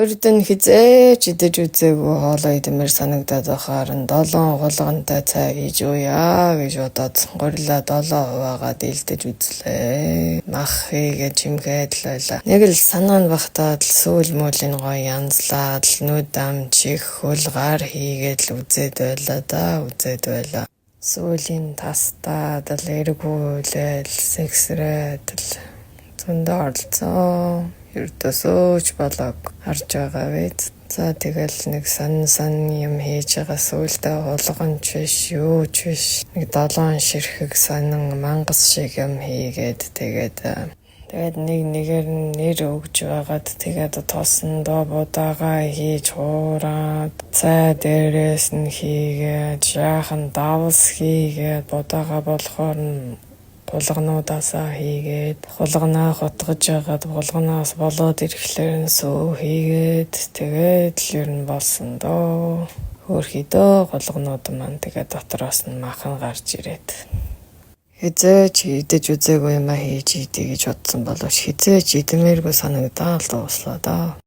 Урд нь хэзээ ч идэж үзээгүй хоолоо идмээр санагдаад байхаар нь 7 хулгантай цай хийж ууя гэж бодоод горилаа 7 хуваагаад илдэж үзлээ. Мах хийгээд чимгээд л байлаа. Нэг л санаа нь багтаад л сүүл мөлийн гоё янзлаад л нүд ам чих хөл гар хийгээд л үзээд байлаа да, үзээд байлаа. Сүүлийн тастаад л эргүүлээл сэгсрээд л зөндөө оролцсон. Ердөөсөө ч болоог харж байгаа биз. За, тэгэл нэг сан сан юм хийж байгаа, сүүлдээ хулган ч биш, юу ч биш. Нэг долоон ширхэг сонин мангас шиг юм хийгээд, тэгээд нэг нэгээр нь нэр өгж байгаад, тэгээд тосондоо будаага хийж хуураад, цай дээрээс нь хийгээд, жаахан давс хийгээд, будаага болохоор нь хулгануудаасаа хийгээд, хулганаа хутгаж байгаад хулганаас болоод ирэхлээр нь сүү хийгээд, тэгээд л ер нь болсон доо. Хөөрхийдөө хулганууд маань, тэгээд дотроос нь махан гарч ирээд. Хэзээ ч идэж үзээгүй юмаа хийж идье гэж бодсон боловч хэзээ ч идмээргүй санагдаад л дууслаа даа.